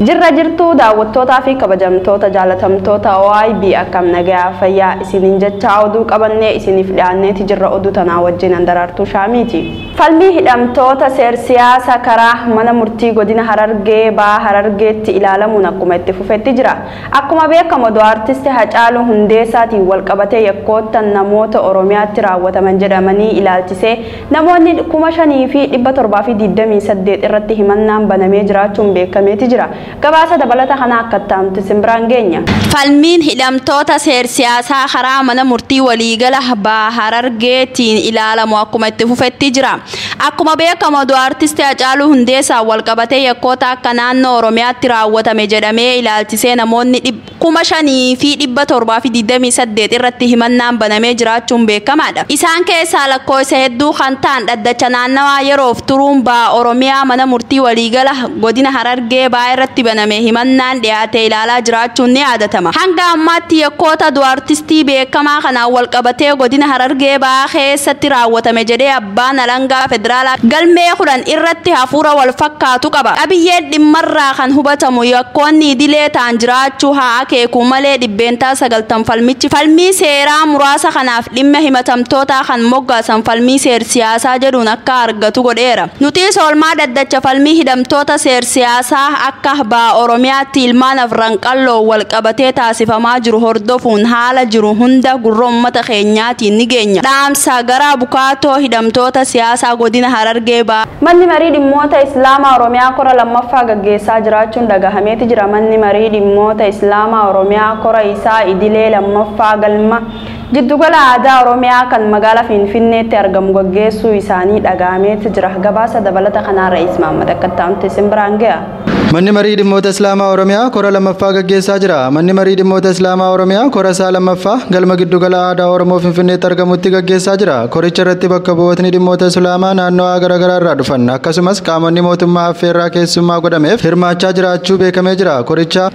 Jirra jirtuu daawwattootaa fi kabajamtoota jaalatamtoota OIB akkam nagaa fayyaa isiniin jecha oduu qabannee isiniif dhiyaanneeti jirra oduu tanaa wajjin Andaraartuu Shaamiiti. Falmii hidhamtoota seer siyaasa karaa mana murtii godina Harargee Baha Harargeetti ilaalamuun akkuma itti fufetti jira. Akkuma beekamu oduu artisti Hacaaluu Hundeessaatiin walqabatee yakkoota namoota Oromiyaatti raawwataman jedhamanii ilaalchisee namoonni 5728 irratti himannaan banamee jiraachuun beekameeti jira. Gabaasa dabalata kana akka ta'amtu simbiraan geenya. Falmiin hidhamtoota seer siyaasaa karaa mana murtii waliigala Baha Harargeetiin ilaalamu akkuma itti fufetti jira. Akkuma beekamu oduu artisti Hacaaluu Hundeessaa walqabatee yakkoota akka naannoo Oromiyaatti raawwatame jedhamee ilaalchisee namoonni 5728 irratti himannaan banamee jiraachuun beekamaadha. Isaan keessaa lakkoofsa hedduu kan ta'an dhaddacha naannawaa yeroof turuun Baha Oromiyaa mana murtii waliigala godina Harargee Baha irratti baname himannaan dhiyaate ilaalaa jiraachuun ni yaadatama. Hanga ammaatti yakkoota oduu artistii beekamaa kanaan walqabatee godina Harargee Baha keessatti raawwatame jedhee abbaan alangaa federaalaa galmee 10 irratti hafuura wal fakkaatu qaba. Qabiyyeen dhimmarraa kan hubatamu yakkoonni idilee ta'an jiraachuu haa akeeku malee 90% falmichi falmii seeraa muraasa kanaaf dhimma himatamtootaa kan moggaasan falmii seer siyaasaa jedhuun akka argatu godheera. Nutis oolmaa dhaddacha falmii hidhamtoota seer siyaasaa akka Baha Oromiyaatti ilmaan afran qalloo wal qabatee taasifamaa jiru hordofuun haala jiru hunda gurra uummata keenyaatiin ni geenya. Dhaamsa gara bukaatoo hidhamtoota siyaasaa godina Harargee Baha. Manni marii dhimmoota Islaamaa Oromiyaa kora lammaffaa gaggeessaa jiraachuun dhagahameeti jira. Manni marii dhimmoota Islaamaa Oromiyaa kora isaa idilee lammaffaa galma jiddugala aadaa Oromiyaa kan magaalaa Finfinneetti argamu gaggeessuu isaanii dhagahameeti jira. Gabaasa dabalata kanaa Ra'iis Mahammad akka ta'amte simbiraan ga'a. Manni marii dhimmoota Islaamaa Oromiyaa kora lammaffaa gaggeessaa jira. Manni marii dhimmoota Islaamaa Oromiyaa kora isaa lammaffaa galma giddugala aadaa Oromoo Finfinneetti argamutti gaggeessaa jira. Koricha irratti bakka bu'ootni dhimmoota Islaamaa naannoo garaagaraa irraa dhufan akkasumas qaamonni mootummaa affeerraa keessummaa godhameef hirmaachaa jiraachuu beekamee jira.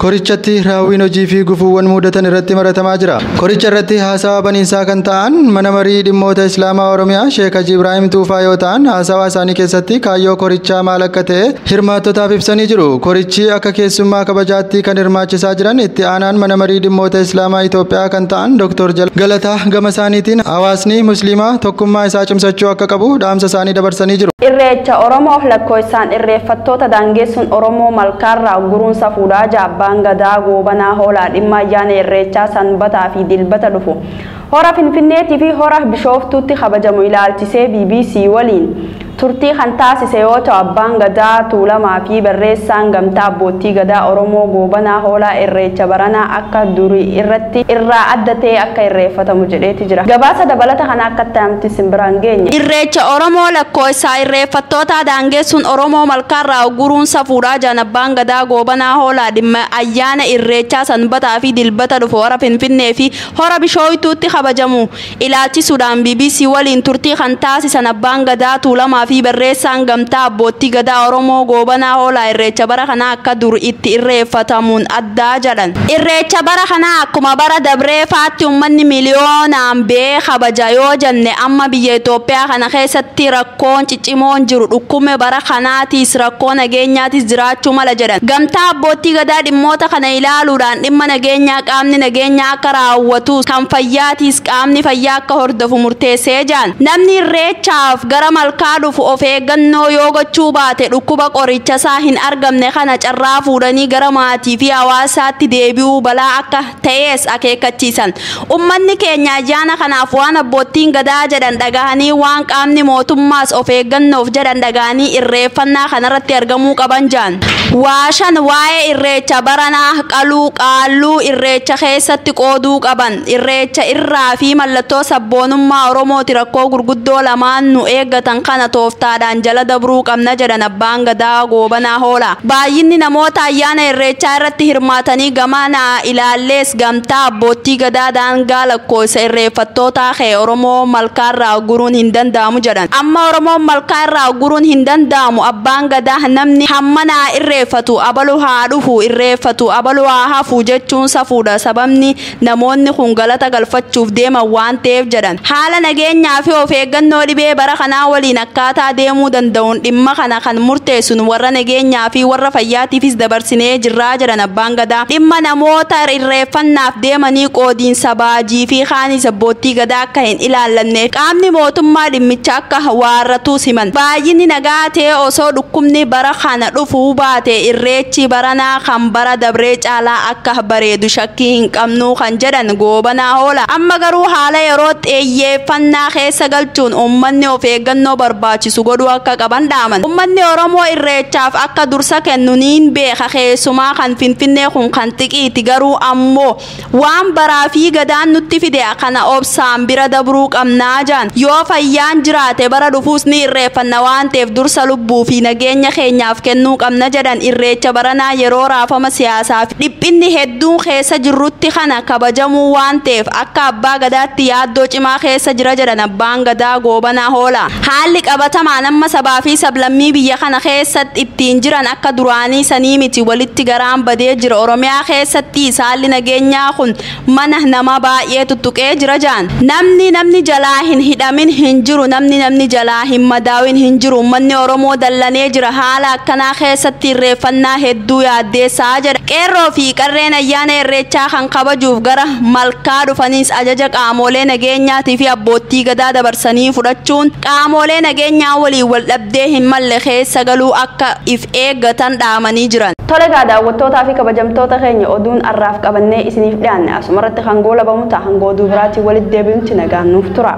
Korichatti raawwiin hojii fi gufuuwwan mudatan irratti maratamaa jira. Koricha irratti haasawaa baniinsaa kan ta'an mana marii dhimmoota Islaamaa Oromiyaa Sheek Haji Ibraahim Tuufaa yoo ta'an haasawaa isaanii keessatti kaayyoo korichaa maal akka ta'e hirmaattotaaf ibsanii jiru. Korichi akka keessummaa kabajaatti kan hirmaachisaa jiran itti aanaan mana marii dhimmoota Islaamaa Itoophiyaa kan ta'an Dr. Galataa gama isaaniitiin hawaasni Musliimaa tokkummaa isaa cimsachuu akka qabu dhaamsa isaanii dabarsanii jiru. Irreecha Oromoo lakkoofsaan irreeffattoota daangessuun Oromoo malkaarraa guruun safuudhaa abbaan gadaa goobanaa hoolaa dhimma ayyaana irreechaa sanbataa fi dilbata dhufu. Hora Finfinneetii fi hora Bishooftuutti kabajamu ilaalchisee BBC waliin turtii kan taasise yoo ta'u abbaan gadaa Tuulamaa fi barreessaan gamtaa abbootii gadaa Oromoo goobanaa hoolaa irreecha baranaa akka durii irratti irraa adda ta'e akka irreeffatamu jedheeti jira. Gabaasa dabalata kana akka ta'amti simbiraan geenye. Irreecha Oromoo lakkoofsa irreeffattoota daangessuun Oromoo malkaarraa guruun safuudhaa jiran abbaan gadaa goobanaa hoolaa dhimma ayyaana irreechaa sanbataa fi dilbata dhufu hora Finfinnee fi hora Bishooftuutti kabajamu ilaalchisuudhaan BBC waliin turtii kan taasisan abbaan gadaa Tuulamaa fi barreessaan gamtaa abbootii gadaa Oromoo goobanaa hoolaa irreecha bara kanaa akka dur itti irreeffatamuun addaa jedhan. Irreecha bara kanaa akkuma bara dabreefaatti uummanni miliyoonaan bee kabaja yoo jenne amma biyya Itoophiyaa kana keessatti rakkoon ciccimoon jiru dhukkume bara kanaatiis rakkoo nageenyaatis jiraachuu mala jedhan. Gamtaa abbootii gadaa dhimmoota kana ilaaluudhaan dhimma nageenyaa qaamni nageenyaa akka raawwatu kan fayyaatiis qaamni fayyaa akka hordofu murteessee jiran. Namni irreechaaf gara malkaa dhufu of eeggannoo yoo gochuu baate dhukkuba qoricha isaa hin argamne kana carraa fuudhanii gara maatii fi hawaasaatti deebi'uu balaa akka ta'es akeekkachiisan. Uummanni keenya ayyaana kanaaf waan abbootiin gadaa jedhan dhagahanii waan qaamni mootummaas of eeggannoof jedhan dhagahanii irreeffannaa kanarratti argamuu qaban jedhan. Waashan waa'ee irreecha baranaa qaluu qaalluu irreecha keessatti qooduu qaban irreecha irraa fi mallattoo sabboonummaa Oromooti rakkoo gurguddoo lamaan nu eeggatan kana tooftaadhaan jala dabruu qabna jedhan abbaan gadaa goobanaa hoolaa. Baay'inni namoota ayyaana irreechaa irratti hirmaatanii gamanaa ilaallees gamtaa abbootii gadaa daangaa lakkoofsa irreeffattootaa kee Oromoo malkaarraa guruun hin danda'amu jedhan. Amma Oromoon malkaarraa guruun hin danda'amu abbaan gadaa namni hammanaa irreeffatu abalu haa dhufu irreeffatu abalu haa hafu jechuun safuudha sababni namoonni kun galata galfachuuf deeman waan ta'eef jedhan. Haala nageenyaa fi of eeggannoo dhibee bara kanaa waliin akkaataa Akkaataa deemuu danda'uun dhimma kana kan murteessun warra nageenyaa fi warra fayyaatiifis dabarsinee jirraa jedhan abbaan gadaa. Dhimma namoota irreeffannaaf deemanii qoodiinsa baajii fi kaanis abboottii gadaa akka hin ilaallanneef qaamni mootummaa dhimmicha akka waarratuus himan. Baay'inni nagaa ta'e osoo dhukkubni bara kana dhufuu baate irreechi baranaa kan bara dabree caalaa akka bareedu shakkii hin qabnu kan jedhan Goobanaa Hoolaa. Amma garuu haala yeroo xiyyeeffannaa keessa galchuun uummanni of eeggannoo barbaachisu godhuu akka qaban dhaaman. Uummanni Oromoo irreechaaf akka dursa kennu niin beeka, keessumaa kan Finfinnee kun kan xiqiiti, garuu ammoo waan baraa fi gadaan nutti fide kana obsaan bira dabruu qabnaa jaan. Yoo fayyaan jiraate bara dhufuus ni irreeffanna waan ta'eef dursa lubbuu fi nageenya keenyaaf kennuu qabna jedhan. Irreecha baranaa yeroo raafama siyaasaa fi dhiphinni hedduun keessa jirrutti kana kabajamuu waan ta'eef akka abbaa gadaatti yaaddoo cimaa keessa jira jedhan abbaan gadaa Goobanaa Hoolaa. Haalli qabatamaan amma sabaa fi sablammii biyya kana keessatti ittiin jiran akka duraanii sanii miti, walitti garaan badee jira. Oromiyaa keessatti haalli nageenyaa kun mana nama baay'ee tuttuqee jira jaan. Namni namni jalaa hin hidhamin hin jiru, namni namni jalaa hin madaawin hin jiru. Uummanni Oromoo dallanee jira. Haala akkanaa keessatti irreeffannaa hedduu yaaddeessaa jedha. Qeerroo fi qarreen ayyaana irreechaa kan kabajuuf gara malkaa dhufanis ajaja qaamolee nageenyaatii fi abboottii gadaa dabarsanii fudhachuun qaamolee nageenyaa waliin wal dhabdee hin malle keessa galuu akka if eeggatan dhaamanii jiran. Tole gaa daawwattootaa fi kabajamtoota keenya, oduun har'aaf qabannee isiniif dhiyaanne asumarratti hangoo labamu ta'a. Hangoo oduu biraatiin walitti deebi'utti nagaan nuuf tura.